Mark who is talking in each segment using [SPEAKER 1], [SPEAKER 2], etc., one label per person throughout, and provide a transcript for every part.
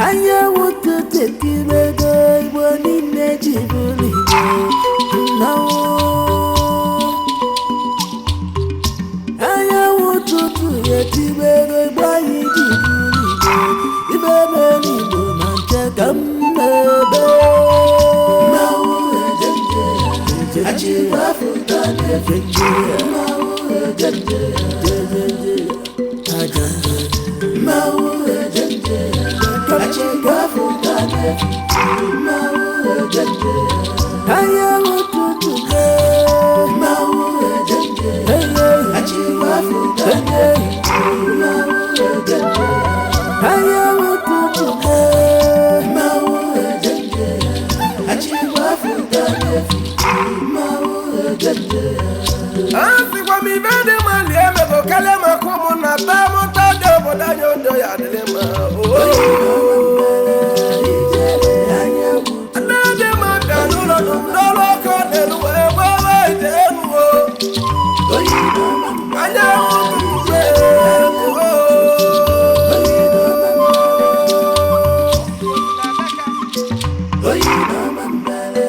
[SPEAKER 1] Anyanwụ ụtụtụ etibego, Igbo niile ji bụrụ Igbo nnọọ. Anyanwụ ụtụtụ etibego, Igbo anyị ji bụrụ Igbo. Ibe mere Igbo na nke ka m na-ebe. Mmanwụ ejenje, achịkwa na-efe nje. Mmanwụ ejenje, jejeje, aja nje. Mmanwụ ejenje, achịkwa na-efe nje. Mmanwụ ejenje, anyanwụ ụtụtụ mee. Mmanwụ ejenje, achịkwa na-efe nje. Mmanwụ ejenje, anyanwụ ụtụtụ mee. Mmanwụ ejenje, achịkwa na-efe nje. Mmanwụ ejenje.
[SPEAKER 2] Asịkwa m ibe dị mma lie emego karịa maka ụmụnna taa mụta dị obodo anyị odo ya adịrị mma. Nne dị mma bịa n'ụlọ n'ọrụ ọkụ n'elu wee gbawa ite elu o. Anyanwụ ụtụtụ mee.
[SPEAKER 1] Oyi na-ama mbara,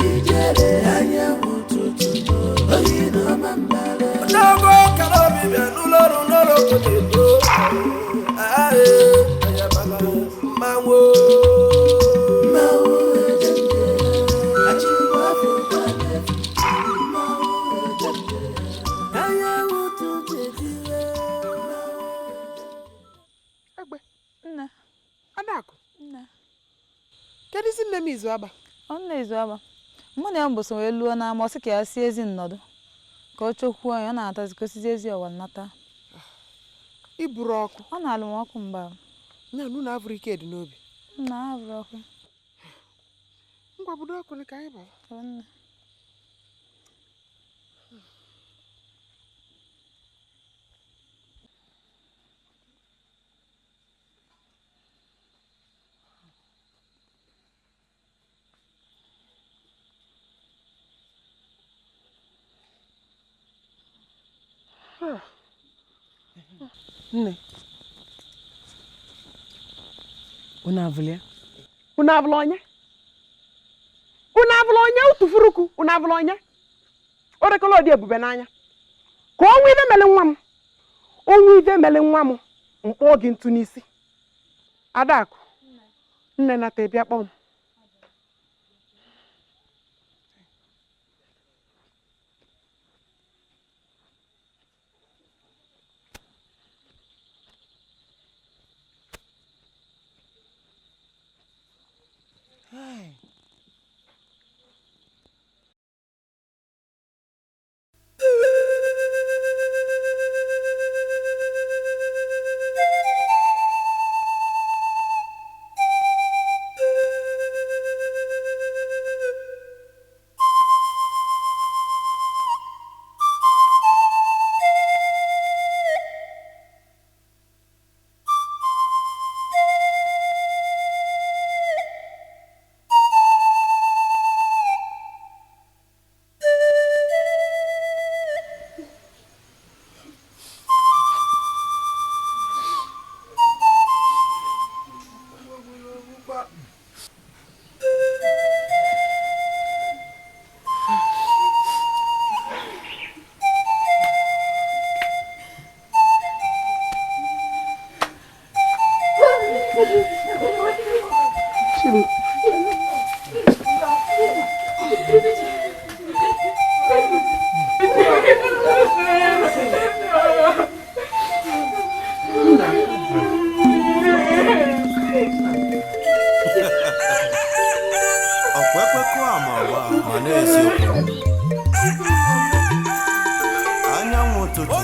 [SPEAKER 1] ijele anyanwụ ụtụtụ. Oyi na-ama mbara.
[SPEAKER 2] N'ogo kara obi bịa n'ụlọ ọrụ n'ọrụ obodo edo. Ae, ayabala mmanwụ.
[SPEAKER 1] Mmanwụ ejenje, achịkwa afụta na-efe. Mmanwụ ejenje, anyanwụ ụtụtụ etire.
[SPEAKER 3] Egbe.
[SPEAKER 4] Nne.
[SPEAKER 3] Adakụ.
[SPEAKER 4] Nne.
[SPEAKER 3] Kedu isi nne m izu aba?
[SPEAKER 4] Ọ nne izu aba. Mụ na ya mbụ so wee luo n'ama, ọ sị ka ya sie ezi nnọdụ ka ọ chokwuo ya, ọ na-atazi ka o sizie ezi ọwa nata.
[SPEAKER 3] Iburu ọkụ.
[SPEAKER 4] Ọ na-alụ m ọkụ mgbe ahụ.
[SPEAKER 3] Nya nụ na avụrụ ike dị n'obi.
[SPEAKER 4] Nna, avụrụ ọkụ.
[SPEAKER 3] Ngwa, budo ọkụ ka anyị baba.
[SPEAKER 4] Ọ nne.
[SPEAKER 3] Nne.
[SPEAKER 5] Unu avụla ya?
[SPEAKER 3] Unu avụla onye? Unu avụla onye utufuruku? Unu avụla onye? O rekọla ọdị ebube n'anya. Ka ọnwa ibe mere nwa m. Ọnwa ibe mere nwa m mkpọọ gị ntụ n'isi. Adakụ. Nne nata bịa kpọọ m.
[SPEAKER 6] Ọkwa ekwekọ ama agba ma na-eziokwu anyanwụ ụtụtụ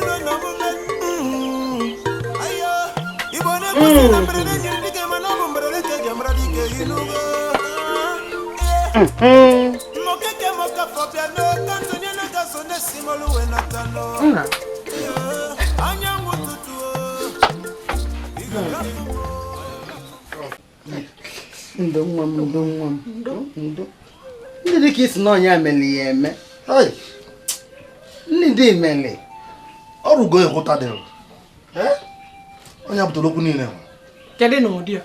[SPEAKER 6] Igbo na-ekwesị na mberede jiri dike, mana ọ bụ mberede ka eji amara dike inugo mokeke mokafọbịa n'oka nsonye na-aga so na-esimolu wee natano.
[SPEAKER 3] Nna.
[SPEAKER 6] Anyanwụ ụtụtụ
[SPEAKER 5] Ndo nwa m, ndo nwa m, ndo. Ndị dị ka isi na ọnya mere ya eme. Ndị dị mele.
[SPEAKER 7] Ọrụ ugo ịhụta dị. Onye butere okwu niile.
[SPEAKER 3] Kedu na ụdị a?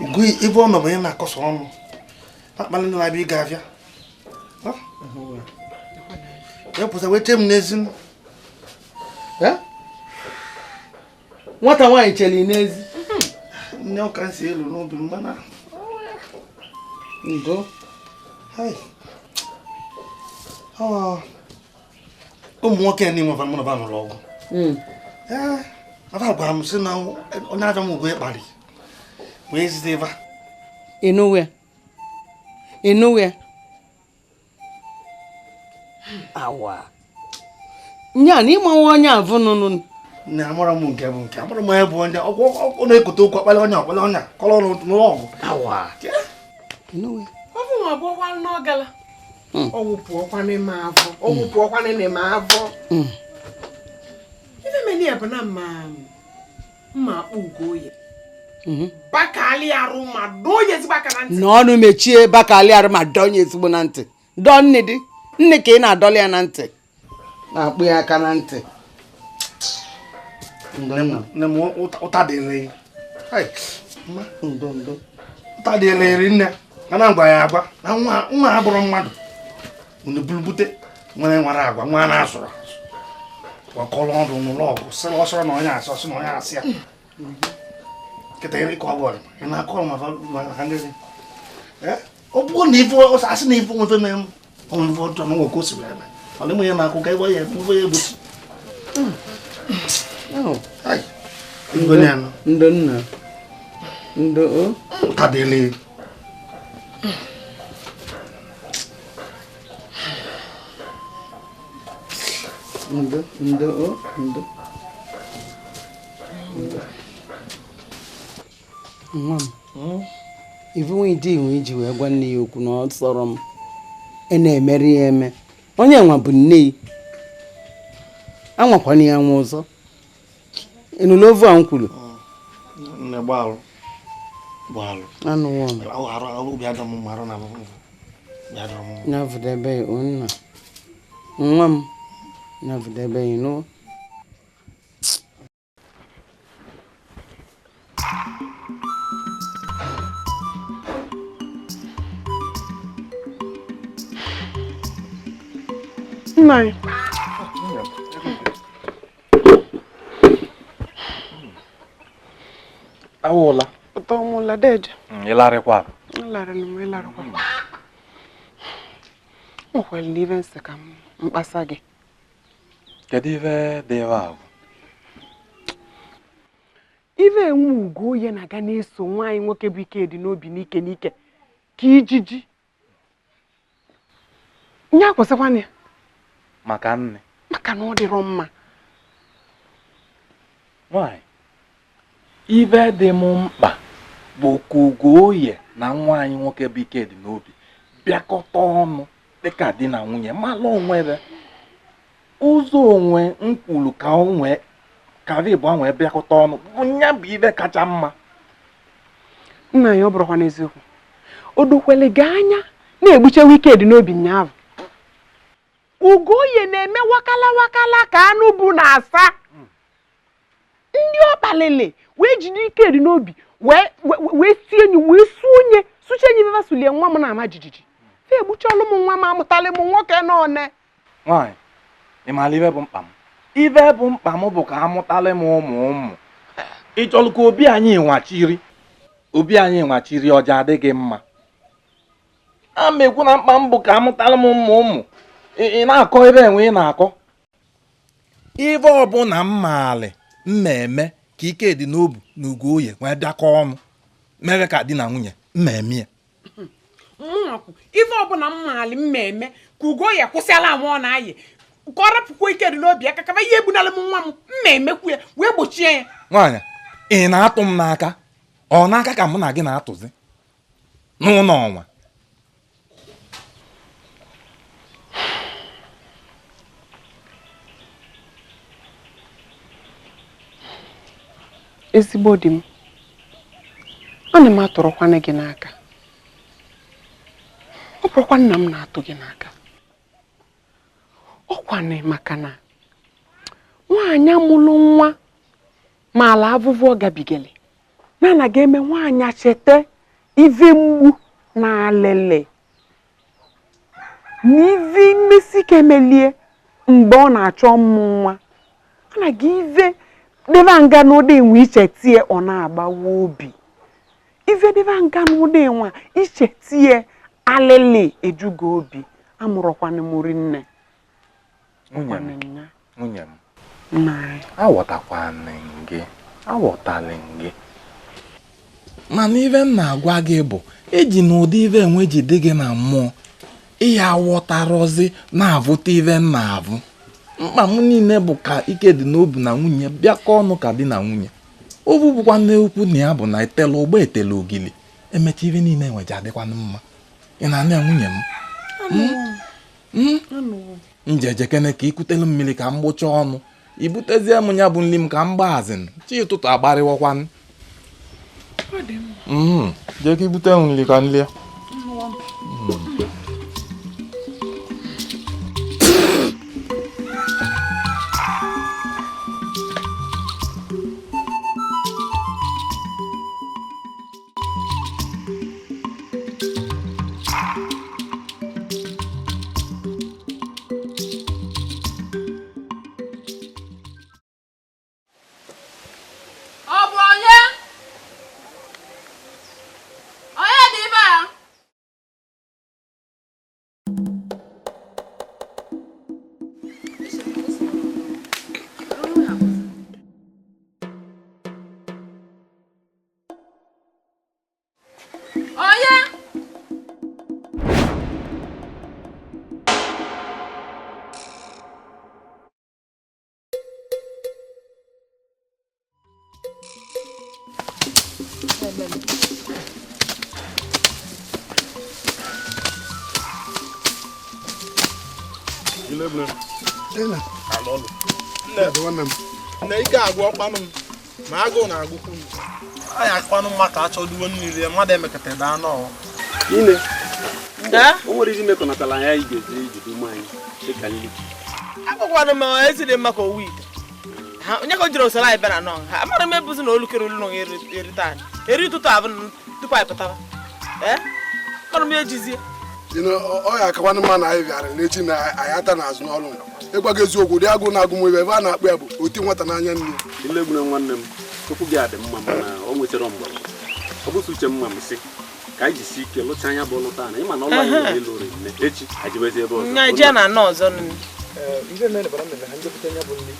[SPEAKER 7] Ugo ibe ọ nọ bụ onye na-akọsọ ọnụ na-akpali ndị na-abịa ịga afịa ya pụta wee chee m n'ezi.
[SPEAKER 5] Nwata nwaanyị chere n'ezi.
[SPEAKER 7] Nne ọka nsi elu n'obi m mana
[SPEAKER 5] ndo
[SPEAKER 7] ụmụ nwoke ndị nwe mụ na ba nụrụ ọgụ. Aba gwara m sị na onye abịa m ugo ịkparị wee zite ebe a.
[SPEAKER 5] Ịnụwe awa nya na ịmanwe onye avụ nụnụ.
[SPEAKER 7] Nne amara m nke bụ nke amara m onye bụ onye ọ na-ekote okwu akpali ọnya akpali ọnya kọrọ ọnụ n'ụlọ ọgụ.
[SPEAKER 5] Awa ịnụwe
[SPEAKER 3] ọfụ nwa bụ ọkwa n'ọgala ọwụpụ ọkwa n'ime avọ ọwụpụ ọkwa n'ime avọ. Ife meni ya bụ na mma akpọ Ugoye bakali arụ ma dọọ onye ezigbo aka na ntị.
[SPEAKER 5] N'ọnụ mechie bakali arụ ma dọọ onye ezigbo na ntị. Dọọ nne dị nne ka ị na-adọli ya na ntị na-akpụ ya aka na ntị.
[SPEAKER 7] Nne m ụta dịrị ụta dịrị nne mana ngwa ya agwa na nwa abụrụ mmadụ unu bulubute nwere nwere agwa nwa na-asụrụ asụ ọkọrọ ọdụ n'ụlọ ọgụ sịrị ọsọrọ na onye asị ọsị na onye asị ya kịta ịkọ ọgụ ị na-akọ maka ndị ọ bụrụ na ife asị na ife nweta na ọnwụ ife ọjọọ na nwoke o siri eme ọ na ya na-akụ ka ebe ya ebe ya egbochi.
[SPEAKER 5] Ndo nna ndo
[SPEAKER 7] ụta dịrị.
[SPEAKER 5] Ndo ndo ndo nwa m ivu nwe iji iwu iji wee gwa nne ya okwu na ọ sọrọ m ị na-emeri ya eme onye nwa bụ nne ya anwakwana ya nwa ọzọ ịnụla ovu a m kwuru.
[SPEAKER 7] Nne gbalụ gbalụ
[SPEAKER 5] anụwo m
[SPEAKER 7] obi adọ m arụ na
[SPEAKER 5] nyavụdebe nna nwa m nyavụdebe ịnụ.
[SPEAKER 3] Nna anyị
[SPEAKER 8] awụla
[SPEAKER 3] ụtọ mụla deje
[SPEAKER 8] ịlarịkwa
[SPEAKER 3] ịlarịrị m ịlarịkwa o kwere n'ibe nsị ka mkpasa gị.
[SPEAKER 8] Kedu ife dị ebe ahụ?
[SPEAKER 3] Ife enwe Ugoye na-aga na-eso nwaanyị nwoke bụ Ikedi n'obi n'ike n'ike ka ijiji nye akwụsịkwana ya
[SPEAKER 8] maka nne
[SPEAKER 3] maka na ọ dịrọ mma.
[SPEAKER 8] Nwaanyị ife dị m mkpa bụ ka Ugoye na nwaanyị nwoke bụ Ikedi n'obi bịakọta ọnụ dịka di na nwunye mala onwere ụzọ onwe nkwulu ka onwe karịbụ anwe bịakọta ọnụ bụ nya bụ ife kacha mma.
[SPEAKER 3] Nna ya ọ bụrụkwa n'eziokwu o dokwele gị anya na-egbuchewa Ikedi n'obi nyaahụ. Ugoye na-eme wakala wakala ka anụ bụ na-asa ndị ọ kpalili wee jide Ikedi n'obi wee sie enyi wee suo onye suche enyi beba sulie nwa m na-ama jijiji fe egbuchalụ m nwa m amụtalị m nwoke n'one.
[SPEAKER 8] Nwaanyị ị maara ife bụ mkpa m? Ife bụ mkpa m bụ ka amụtalị m ụmụ ụmụ. Ị chọrọ ka obi anyị nwachiri obi anyị nwachiri ọja adịghị mma. A ma ekwu na mkpa m bụ ka amụtalị m ụmụ ụmụ. Ị na-akọ ebe enwe ị na-akọ ife ọbụla m maali mmemme ka Ikedi n'obi na Ugoye nwee bịakọ ọnụ mere ka di na nwunye mmemme ya.
[SPEAKER 3] Ife ọbụla m maali mmemme ka Ugoye kwụsịala ama ọ na-ayị ka ọ rapụkwa Ikedi n'obi aka kaba ihe egbunala m nwa m mmemme ya wee gbochie ya.
[SPEAKER 8] Nwaanyị ị na-atụ m n'aka ọ n'aka ka mụ na gị na-atụzi n'ụlọ ọnwa.
[SPEAKER 3] Ezigbo di m ana m atụrụkwana gị n'aka ọ bụrụkwa nna m na-atụ gị n'aka ọkwanị maka na nwaanyị amụlụ nwa Ma ala avụvụ ọ gabigele na na ga-eme nwaanyị cheta ive mgbu na alele na ive mmesi ka emelie mgbe ọ na-achọ mmụ nwa ana ga ive debe nga n'ụdị nwe iche tie ọ na-agbawa obi ive debe nga n'ụdị nwa iche tie alele ejugo obi amụrọkwana m rinne.
[SPEAKER 8] Nwunye m aghọtakwana gị aghọtali gị mana ive m na-agwa gị bụ eji na ụdị ive enwe ji dị gị na mmụọ ịya aghọtarọzi na-avụta ive m na-avụ. Mkpa m niile bụ ka ike dị n'obi na nwunye bịakọ ọnụ ka di na nwunye. Ovu bụkwa n'ekwu na ya bụ na etela ụgbọ etela ogili emecha ive niile enweji adịkwanụ mma. Ị na-anụ ya nwunye m? Njejekene ka ikutelu mmiri ka m gbụchaa ọnụ ibutezie m ya bụ nli m ka m gbazin chi ụtụtụ agbarịwakwanụ. Jee ka ibute m nli ka m lie.
[SPEAKER 9] Nne ike agwụ ọkpanụ m ma agụụ na-agụkwu m. Anyị akpanụ mma ka achọduo mmiri mmadụ emekata daa n'ọwa.
[SPEAKER 10] Ine, o nwere iji mekọnatara anya anyị ga-eji ejide ụmụ anyị dịka nri.
[SPEAKER 11] Agwakwanụ m ezi dị mma ka owu ite. Onye ka o jiri osoro anyị bịara nọ ha amara m ebuzi na olu kere olu nọ erite anyị eri ụtụtụ abụ tupu anyị pụtara. Ee, amara m ejizie.
[SPEAKER 12] Ọ ya akakwanụ mma na anyị bịara n'echi na anyị ata n'azụ n'ọrụ. Ịgwa gị eziokwu ụdị agụụ na-agụ m ebe a na-akpụ ya bụ oti nwata n'anya nne.
[SPEAKER 10] Ilegbune nwanne m tupu gị adị mma mana o nwetara mgbọrọgwụ. Ọ bụsụ uche mma m sị ka anyị jisi ike lụcha anya bụ ọlụ taa na ịma na ọlụ anyị nwere ịlụ rinne echi ajibezi ebe ọzọ.
[SPEAKER 11] Nya jee na anọ ọzọ nne.
[SPEAKER 9] Ife mere bara mmemme ha njepụta nya bụ nri.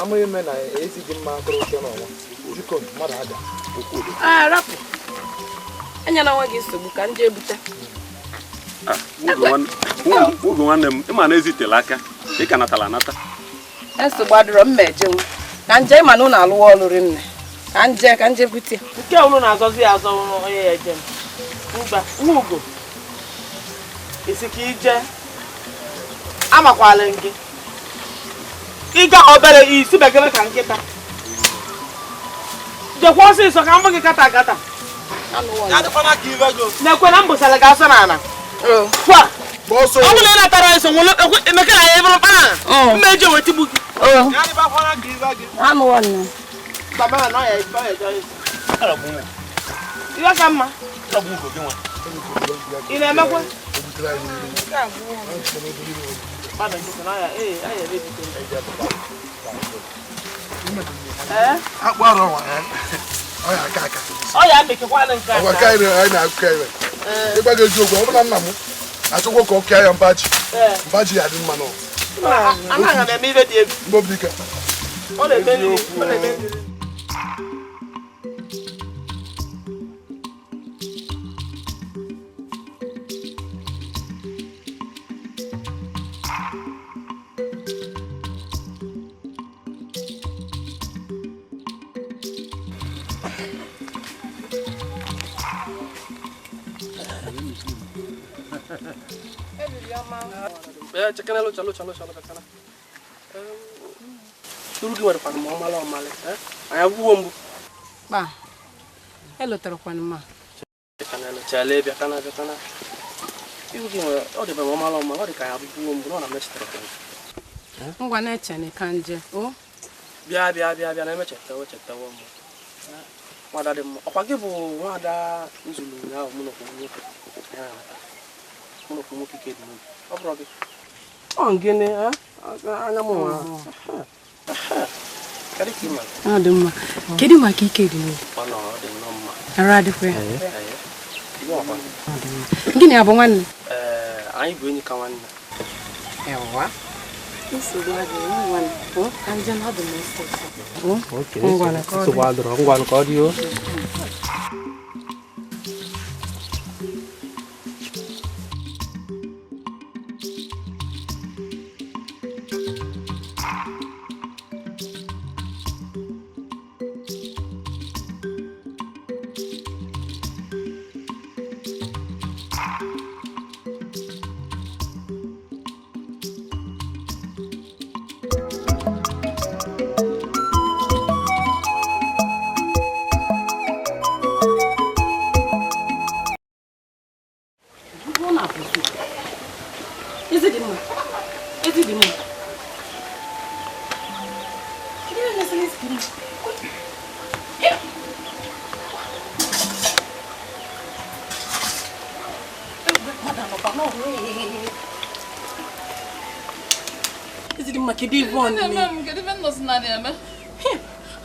[SPEAKER 9] Amaghị eme na ezi dị mma akụrụ oke n'ọnwa. Jikọ mmadụ aja.
[SPEAKER 13] Ah, rapụ. Enyela nwa gị nsogbu ka m jee bute.
[SPEAKER 10] Oge nwanne m ịma na ezitela aka ị ka natala anata.
[SPEAKER 13] Nsogbu adịrọ mma ejenwu. Ka nje ịma na ụnụ alụwa ọlụ rinne. Ka nje bute.
[SPEAKER 11] Nke ụnụ na-azọzi ya azọ onye ya eje m. Mba, nwa ugo. Isi ka ije. Amakwala gị. Ịga obere isi bekere ka nkịta. Jekwa ọsịsọ ka mbụ gị kata kata. Na-ekwe na mbụsara gị asọ n'ala. Kwa. Ọ bụrụ na ị natara eso nwere emeka na ya ebere mkpara mma eji weta igbu gị. Ihe ka mma. Ị na-emekwa?
[SPEAKER 12] Akpụ arụ ọnwa ọ ya aka aka.
[SPEAKER 11] Ọ ya mekekwanụ nke
[SPEAKER 12] aka. Ọgwa anyị na-akụkọ ire. Ịgwa gị eziokwu ọ bụla nna m achọkwa ka ọ kịa ya mbaji. Mbaji ya dị mma nọ.
[SPEAKER 11] Anaghị m eme ibe dị egwu.
[SPEAKER 12] Mgbe ike.
[SPEAKER 11] Ọ na-eme nri. Ọ na-eme nri.
[SPEAKER 13] Kpa, elụtarakwana m a. Ngwa na-eche ka nje o
[SPEAKER 14] Bịa bịa bịa bịa na emechetawo chetawo m. Nwada dị mma. Ọkwa gị bụ nwada nzulu ụnyaahụ mụ nọkwa nwoke. Mụ nọkwa nwoke ike dị n'obi. Ọ bụrụ gị. Ọ gịnị anya m nwa. Kedu ka ị mara?
[SPEAKER 13] Ọ dị mma. Kedu maka ike dị n'obi?
[SPEAKER 14] Ọ nọ, ọ dị nnọọ mma.
[SPEAKER 13] Arụ adịkwa ya? Ọ dị mma. Gịnị abụ nwanne?
[SPEAKER 14] Ee, anyị bụ enyi ka nwanne.
[SPEAKER 13] Ewa. Nsogbu adịghị nwanne. Ka njem ọ dị m ọsọ ọsọ.
[SPEAKER 14] Nsogbu adịrọ, ngwanụ ka ọ dị o.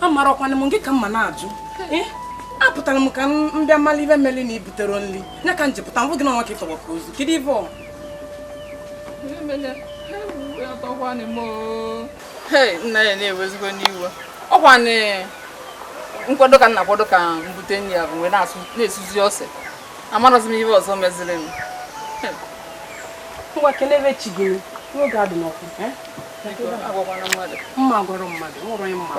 [SPEAKER 13] Amarakwana m nke ka mma na-ajụ. Apụtara m ka m bịa mara ibe mere na ibutere nri ya ka m ji pụta mbụ gị na nwa ka ịtọgbọ ka ozu. Kedu ibe ọ?
[SPEAKER 4] Nna ya na-ewezigbo n'iwe. Ọkwa nkwado ka m na-akwado ka m bute nri ya bụ wee na-esuzi ose. Amarọzi m ihe ọzọ meziri m.
[SPEAKER 13] Ngwa kelebe chi gị n'oge adị n'ọkụ. Mma gwọrọ mmadụ, nwụrụ onye mma.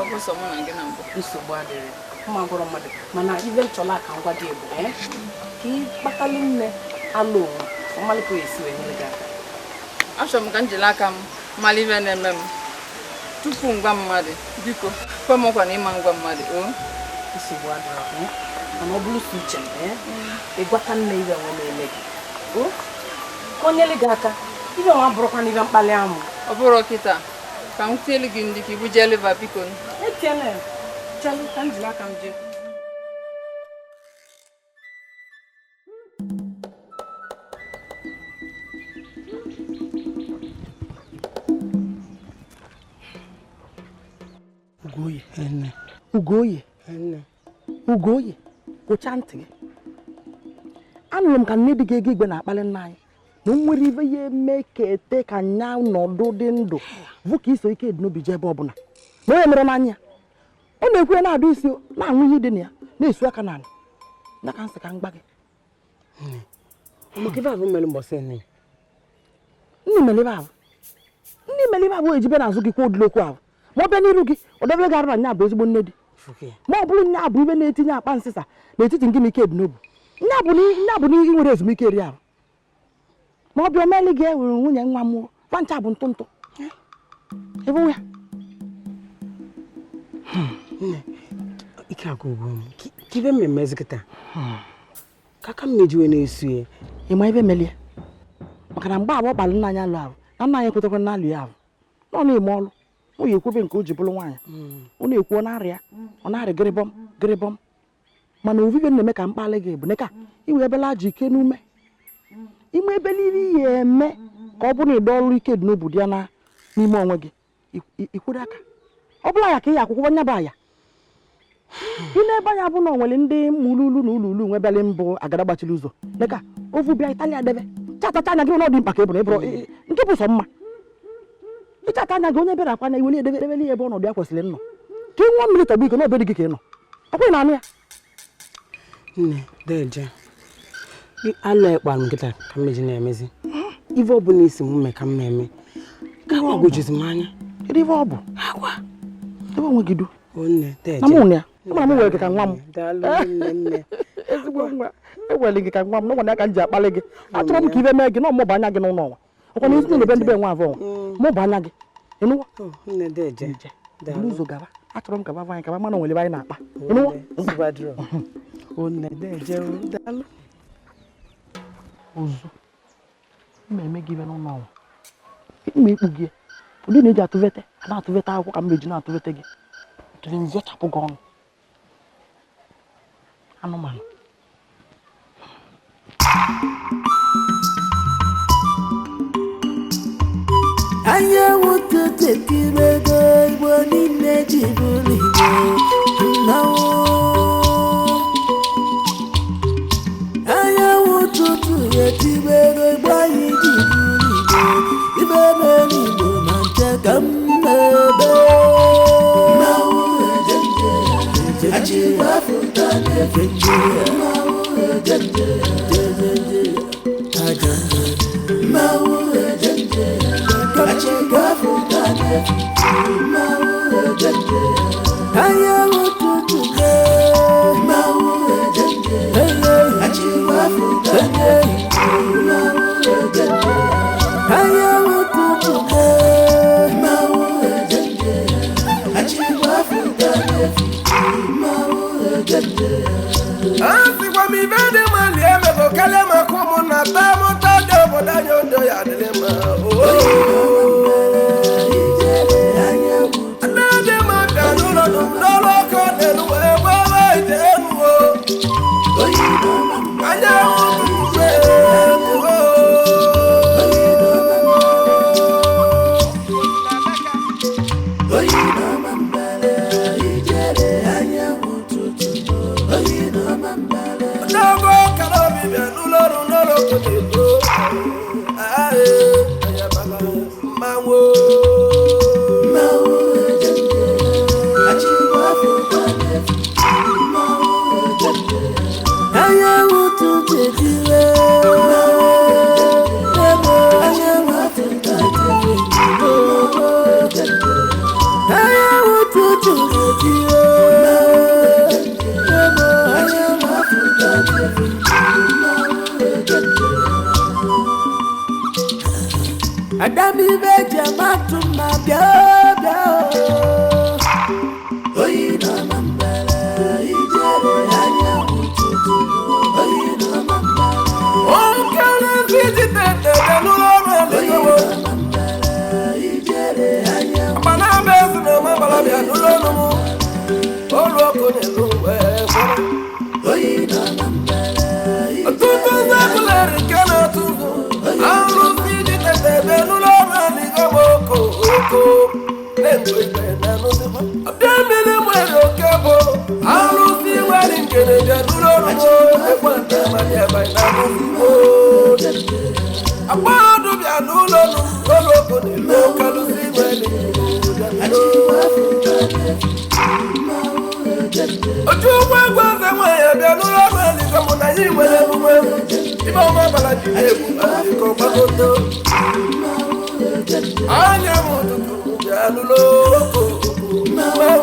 [SPEAKER 13] Nsogbu adịrị. Mma gwọrọ mmadụ, mana ibe nchọla ka ngwa gị bụ ka ị kpatalụ nne alụ onwe ọmalịka esi wee nyere gị aka.
[SPEAKER 4] Achọrọ m ka m jiri aka m mara ibe na-eme m tupu ngwa mmadụ. Biko kwe m nkwa na ịma ngwa mmadụ o.
[SPEAKER 13] Nsogbu adịrị, mana ọ bụrụ sọ uche m ịgwata nne ibe nwe na-eme gị ka o nyere gị aka. Ibe nwa bụrụkwa na ibe mkpali amụ.
[SPEAKER 4] Ọ bụrụ kịta ka m tielu gị ndị ka ibuje liva biko.
[SPEAKER 13] Etiela chelụ ka m jiri aka m jee.
[SPEAKER 3] Ugoye, Ugoye, Ugoye, kwụcha ntị gị. Anụrụ m ka nne dị gị ego igwe na-akpali nna anyị na o nwere ibe ya eme ka ete ka nya nọdụ dị ndụ bụ ka iso ike dị n'obi jee ebe ọbụla na onye mere n'anya ọ na-ekwu ya na-adụ isi na-anwụ ihe dị na ya na-esu aka n'ala ya ka nsị ka m gba gị. Nne mere ibe abụ ejibe n'azụ gị kwa odili okwu ahụ ma ọ bịa n'iru gị ọ debere gị arụ na nya bụ ezigbo nne di ma ọ bụrụ nya bụ ibe na-etinye akpa nsịsa n'etiti gị na ike dị n'obi nya bụ na ị nwere ezumike eri ahụ ma ọ bịa omeli gị ewere nwunye nwa m pancha bụ ntụ ntụ ebe ya.
[SPEAKER 5] Ike agwụgwụ m ka ibe mmemme kịta ka aka m na-ejiwe na-esu ya.
[SPEAKER 3] Ịma ibe melie maka na mgbe abụọ kpalụ nna anyị alụ ahụ na nna anyị ekwetekwa na alụ ya ahụ na ọ na-eme ọlụ ọ ya ekwebe nke o ji bụrụ nwaanyị ọ na-ekwu ọ na-arịa ọ na-arị gịrịbọm gịrịbọm mana ovive na-eme ka mkpali gị bụ neka iwe ebela aja ike n'ume ime ebe niile ihe eme ka ọ bụrụ na ịdọ ọrụ ike dị n'obodo ya na n'ime onwe gị ikwere aka ọ bụla ya ka ị ya akwụkwọ nya bụ aya ị na-ebe anya bụ na o nwere ndị mụlulu na ụlọ ulu nwebịalị mbụ agada gbachiri ụzọ dịka ovu bịa Italia debe chatacha anya gị na ọ dị mkpa ka ị bụrụ ịbụrụ nke bụ sọ mma ịchata anya gị onye bịara akwa anya iwere edebe edebele ya ebe ọnọdụ ya kwesịrị nnọ ka ị nwụọ mmiri tọgbọ iko na obe dị gị ka ị nọ ọkwa ị na-anụ ya.
[SPEAKER 5] Nne deje alụ ịkpa nkịta ka mmeji na-emezi ife ọbụla isi m mee ka m eme ka agwagwojuzi m anya.
[SPEAKER 3] Kedu ife ọ bụ
[SPEAKER 5] agwa
[SPEAKER 3] ebe onwe gị du
[SPEAKER 5] nne deje
[SPEAKER 3] na mụ na ya mana m were gị ka nwa m ezigbo nwa ewere gị ka nwa m n'ọgwa aka m ji akpali gị achọrọ m ka ibe mee gị na ọmụba anya gị n'ụlọ ọnwa ọkwa na ezinụlọ ebe ndị be nwa avọ mụba anya gị ịnụwa
[SPEAKER 5] nne deje
[SPEAKER 3] buru ụzọ gaba achọrọ m ka bava anyị kaba mana onwere ebe anyị na-akpa ịnụwa
[SPEAKER 5] nne deje daalụ.
[SPEAKER 3] Ozu mma eme gị ibe n'ụlọ ọnwa mma ikpu gị ụdị na-eji atụvete a na-atụvete akwụkwọ ka m eji na-atụvete gị.
[SPEAKER 5] Tụrụ nzọchapụ gị ọnụ. Anụmanụ.
[SPEAKER 1] Anyanwụ ụtụtụ etibego, Igbo niile ji bụrụ Igbo mmanwụ. Anyanwụ ụtụtụ etibego, Igbo anyị ji bụrụ Igbo. Ibe mere Igbo ma nche ka m na-ebe. Mmanwụ ejenje, achịwafụta na-efe nje. Mmanwụ ejenje, jejenje, ajenje. Mmanwụ ejenje, achịwafụta na-efe nje. Mmanwụ ejenje, anyanwụ ụtụtụ mmanwụ ejenje, achịwafụta na-efe nje. Mmanwụ ejenje, anyanwụ ụtụtụ mmanwụ ejenje, achịwafụta na-efe nje. Mmanwụ ejenje.
[SPEAKER 2] Asịkwa m ibe dị mma lie emego karịa maka ụmụnna taa mụta dị obodo anyị odo ya adịrị mma. Nne dị mma bịa n'ụlọ n'ụlọ ọkụ n'elu wee gbawa ite elu o. Anyanwụ ụtụtụ ego.
[SPEAKER 1] Oyi na-ama mbara, ijere anyanwụ ụtụtụ. Oyi na-ama mbara.
[SPEAKER 2] N'ogo kara obi bịa n'ụlọ ọrụ n'ụlọ ọkụ n'elu. Ae, ayabala mmanwụ.
[SPEAKER 1] Mmanwụ ejenje, achịwafụta na-efe nje. Mmanwụ ejenje, anyanwụ ụtụtụ etire. Mmanwụ ejenje, achịwafụta na-efe nje. Mmanwụ ejenje, anyanwụ ụtụtụ etire. Mmanwụ ejenje, achịwafụta na-efe nje. Mmanwụ ejenje. Adamibe jamatu ma bịa bịa o. Oyi na-ama mbara, ijere anyanwụ ụtụtụ. Oyi na-ama mbara.
[SPEAKER 2] Okele vijitete bịa n'ụlọ ọrụ elegowo.
[SPEAKER 1] Ijere anyanwụ.
[SPEAKER 2] Agba ezi na ọma gbara bịa n'ụlọ ọrụ m. Olu ọkụ n'elu wee gwọrọ.
[SPEAKER 1] Oyi na-ama mbara.
[SPEAKER 2] Ọtụtụ ndị ebulere nke na-atụ ụzụ. Arụsị jitete bịa n'ụlọ ọrụ elegowo oko oko. Na-ekwe ikpe na n'ụzọ. Ọbịa mmiri nwere oke bụ arụsị nwere nkere bịa n'ụlọ ọrụ m. Ekwe nta ma bịa banye na n'ụzọ. Agbadu bịa n'ụlọ ọrụ m. Olu ọkụ n'elu kalụsị nwere nkere bịa n'ụlọ. Ojú ụgbọ egwu eze nwanyị abịa n'ụlọ ọrụ eligo mụ na anyị nwere emume ibe ọma bara ji egwu akụkọ gbagoto anya m ụtụtụ bịa n'ụlọ oko mmanwụ.